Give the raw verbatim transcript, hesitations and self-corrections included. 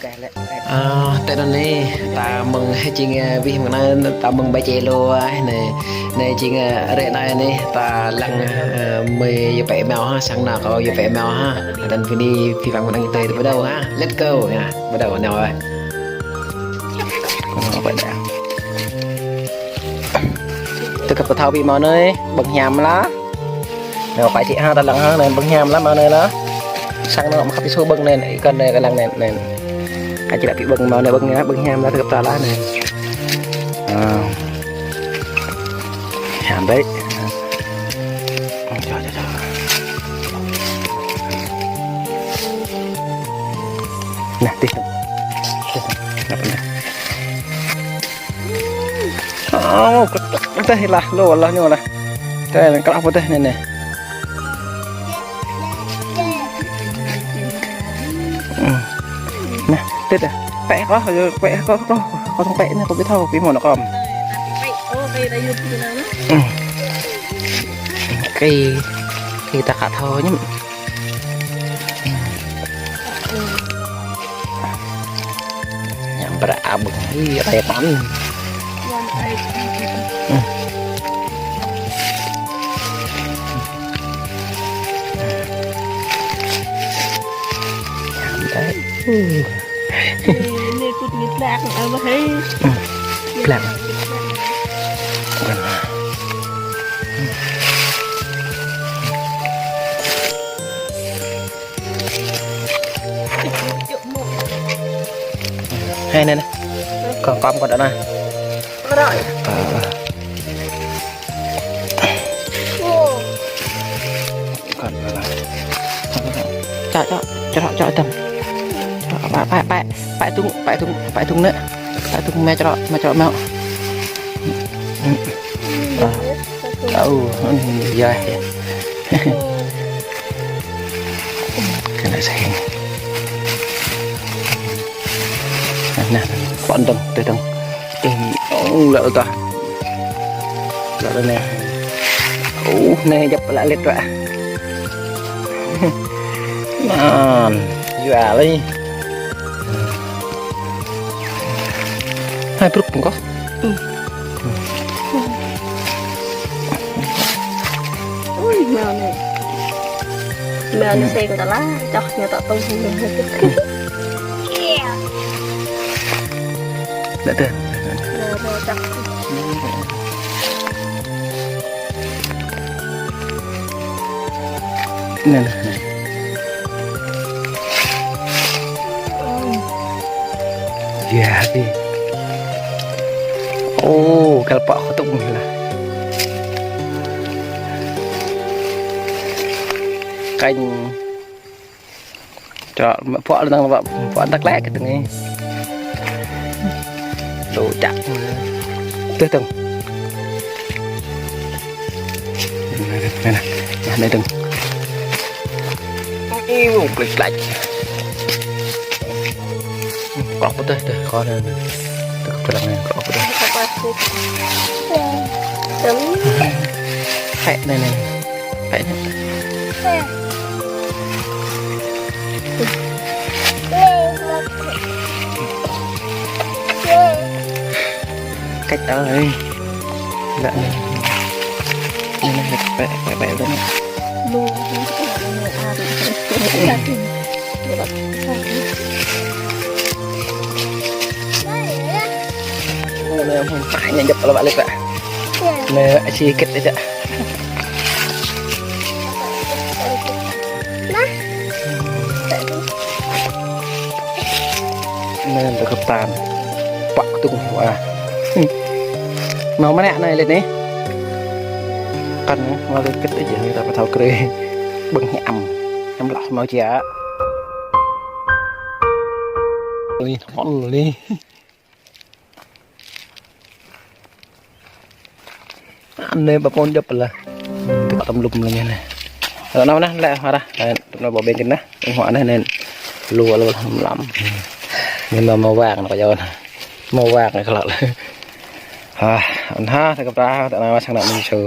Ơ, tơdah anai, ta mơ̆ng hơjing, ơ, wih mơ̆ng anai, ta mơ̆ng ƀơi čê lu, ơ, anai, anai jing, ơ, rĕ anai anai, ta lăng, ơ, mơi yua pĕ meo ha, sang anŏ kâo yua pĕ meo ha. Anŭn bơni, pơpŭ mơ̆ng anai tơlơi ƀu djơ̆ ha. Let's go, ya, ƀu djơ̆ anai. Ơ, ƀu djơ̆. Tơ kơ pơthâo ƀing mơ̆ng anai, ƀơ̆ng hiam lah. Nao pơ čư̆ ha, ta lăng ha, anŭn ƀơ̆ng hiam lăm anŭn anai lah. Sang anŏ mă khăp ƀu sô ƀơ̆ng anŭn, ikon anai kơ lăng anŭn, anŭn. Kơ čư̆ ƀu ƀơ̆ng mơ̆ng anai, ƀơ̆ng anai, ƀơ̆ng hiam lah, tơ kơ pơthâo lah anŭn. Ơ. Hiam đôč. Čŏ, čŏ, čŏ. Nah, tih. Tih. Anăp anai. Ơ, kơtŏk pơdeh lah, lu lah ñu lah. Tơ, kơtŏk pơdeh anai, anai. Ơ. Nah, tih dah. Pĕ kâo, pĕ kâo, kâo, kâo tŏng pĕ anai, kâo ƀu thâo, ƀu hmâo anŏ kâo. Ơ. Kơ, kơ ta ka thâo ñăm. Ñăm bră abang, ih, rĕ tăn. Ñăm rĕ. Ơ. Anai kŭt anai plak, ơ, wah, hei. Ơ. Plak. Hei, anai, anai. Kâo, kâo, kâo đa anai. Ơ, ơ. Kâo đa anai. Čŏ, čŏ, čŏ, čŏ, tăm. Čŏ, pĕ, pĕ, pĕ, pĕ tŭng, pĕ tŭng, pĕ tŭng anai. Pĕ tŭng mă črŏ, mă črŏ mă. Ơ, anai, ya, ya. Kơ anai sĭt. Nah, nah, pŏn dơ̆ng, tơ dơ̆ng. Tơ, ơ, lăi tah. Lăi anai. Ơ, anai djŏp lăi lĕ ră. Anŭn, yua lĕ. Hai brŭk pơ̆ng kâo. Ui, meo anai. Meo anai sĭt kơ ta lah, čŏk ñu tŏ tŭng hăng anai. Đa, đa. Đa, đa, čŏk. Anai, anai, anai. Ya, hati. Ơ, kăl pă kơtŭk anai lah. Kanh. Čŏ, mă pŏk lăng, mă pŏk tăk lĕ kơ tơngi. Lu čăk. Tơ tơ̆ng. Anai, anai, anai. Anai tơ̆ng. Iu, klik, klik. Kơtŏk pơdeh, deh, kâo anai. Tơ kơ lăng anai, kơtŏk pơdeh. Tơ̆ng. Hei, anai, anai. Hei, anai. Cách ơi. Lạ nè. Anai, anai, pĕ, pĕ, pĕ, pĕ. Anai, anai, anai, djŏp lăi lĕ. Anai, asi kĕt aja. Anai, tơ kơtan. Pă kơtŭng, wah. Meo mơnă anai lĕ anai. Kăn, meo lĕ kĕt aja, ta pơthâo krê. Ƀơ̆ng hiam. Hiam lah meo čia. Ui, hon lĕ. Anai ƀă pôn djŏp lah. Tơ̆ tăm lŭm lĕ anai. Anai, anai, lĕ hơrah. Anai, tơ̆ anai ƀă ƀing kơ anai. Ih, anai, anai. Lu, lu, lăm, lăm. Anai meo, meo wang, anai kơ yua anai. Meo wang, anai kơ lăk. Ha, anai, tơ̆ kơ pơtah, tơ̆ anai, sang anai, anai, su.